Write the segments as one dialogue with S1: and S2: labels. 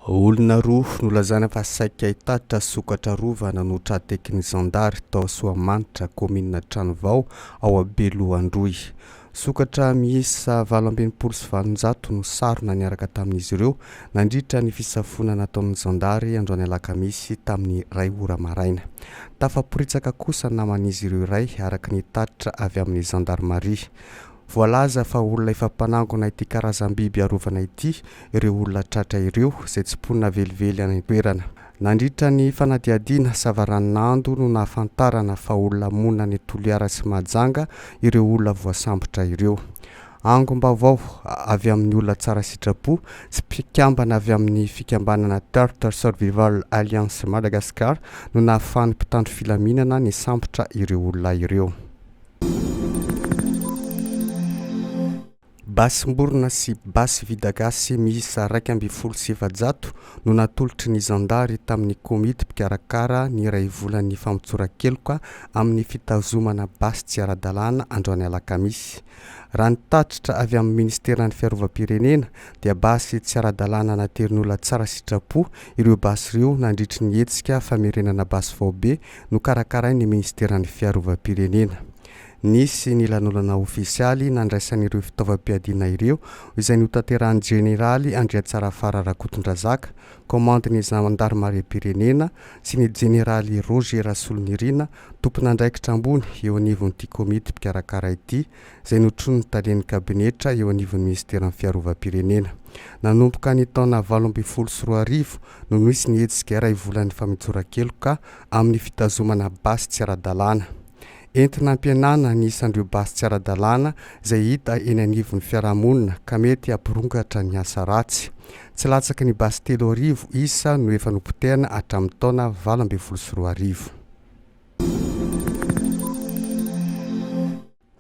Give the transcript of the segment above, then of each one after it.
S1: Olona roa nolazaina fa saika hitatitra sokatra arovana no tra-tekin'ny zandary tao Soamanitra, kaominina Tranovao, ao Beloha Androy. Sokatra miisa 868 no sarona niaraka tamin'izy ireo nandritra ny fisafoana nataon'ny zandary androany alakamisy tamin'ny iray ora maraina. Tafaporitsaka kosa ny naman'izy ireo iray araka ny tatitra avy amin'ny zandarimaria. Voalaza fa olona efa mpanangona ity karazam-biby arovana ity ireo olona tratra ireo, izay tsy mponina velively any an-toerana. Nandritra ny fanadihadiana savaranonando no nahafantarana fa olona monina any Toliara sy Mahajanga ireo olona voasambotra ireo. Angom-baovao avy amin'ny olona tsara sitrapo sy mpikambana avy amin'ny fikambanana Turtle Survival Alliance Madagascar no nahafahan'ny mpitandro filaminana nisambotra ireo olona ireo. Basim-borona sy basy vita gasy miisa 411 no natolotry ny zandary tamin'ny komity mpikarakara ny iray volan'ny famotsoran-keloka amin'ny fitazomana basy tsy ara-dalàna androany alakamisy. Raha ny tatitra avy amin'ny ministeran'ny fiarovam-pirenena dia basy tsy ara-dalàna naterin'olona tsara sitrapo ireo basy ireo nandritry ny hetsika famerenana basy faobe nokarakarain'ny ministeran'ny fiarovam-pirenena. Nisy ny lanonana ofisialy nandraisan'ireo fitaovam-piadiana ireo izay notanterahin'ny Jeneraly Andriatsarafara Rakotondrazaka, Komandin'ny zandarimariam-pirenena sy ny Jeneraly Roger Rasolonirina, tompon'andraikitra ambony eo anivon'ity komity mpikarakara ity, izay notronin'ny talen'ny kabinetra eo anivon'ny minisiteran'ny fiarovam-pirenena. Nanomboka ny taona 2018 no nisy ny hetsika iray volan'ny famitsoran-keloka amin'ny fitazomana basy tsy ara-dalàna. Entina hampihenana ny isan'ireo basy tsy ara-dalàna izay hita eny anivon'ny fiarahamonina ka mety hampirongatra ny asa ratsy. Tsy latsaky ny basy 3000 isa no efa nopotehana hatramin'ny taona 2018.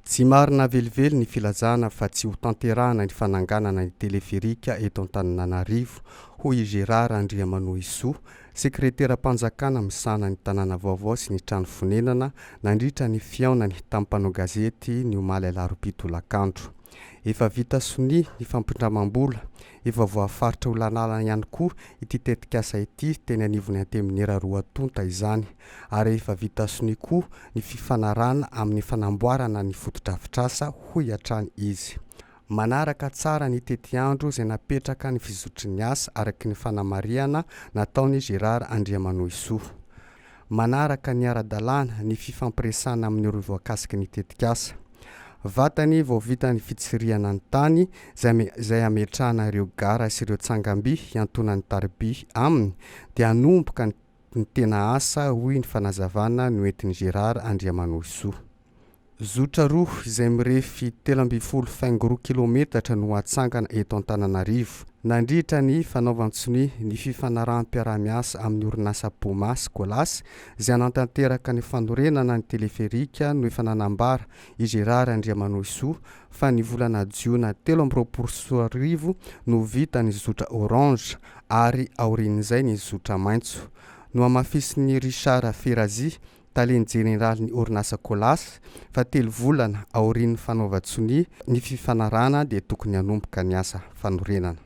S1: Tsy marina velively ny filazana fa tsy ho tanterahana ny fananganana ny teleferika eto Antananarivo, hoy i Gérard Andriamanohisoa, sekreteram-panjakana misahana ny tanàna vaovao sy ny trano fonenana, nandritra ny fihaonany tamin'ny mpanao gazety ny omaly alarobia tolakandro. Efa vita sonia ny fampindramam-bola, efa voafaritra ho lalàna ihany koa ity tetikasa ity teny anivon'ny Antenimiera roa tonta izany, ary efa vita sonia koa ny fifanarahana amin'ny fanamboarana ny fotodrafitrasa, hoy hatrany izy. Manaraka tsara ny tetiandro izay napetraka ny fizotry ny asa araka ny fanamarihana nataon'i Gérard Andriamanohisoa. Manaraka ny ara-dalàna ny fifampiresahana amin'ireo voakasiky ny tetikasa. Vatany vao vita ny fitsirihana ny tany izay izay hametrahana ireo gara sy ireo tsangamby hiantonan'ny tariby aminy dia hanomboka ny tena asa hoy ny fanazavana noentin'i Gérard Andriamanohisoa. Zotra roa izay mirefy 13 faingo roa kilometatra no hatsangana eto Antananarivo. Nandritra ny fanaovan-tsonia ny fifanaraham-piaraha-miasa amin'ny orinasa Poma sy Colas izay hanatanteraka ny fanorenana ny teleferika no efa nanambara i Gérard Andriamanohisoa fa ny volana jiona 2023 no vita ny zotra orange ary aorian'izay ny zotra maitso. Nohamafisin'i Richard Ferrazzi, talen'ny jeneralin'ny orinasa Colas, fa telo volana aorian'ny fanaovan-tsonia ny fifanarahana dia tokony hanomboka ny asa fanorenana.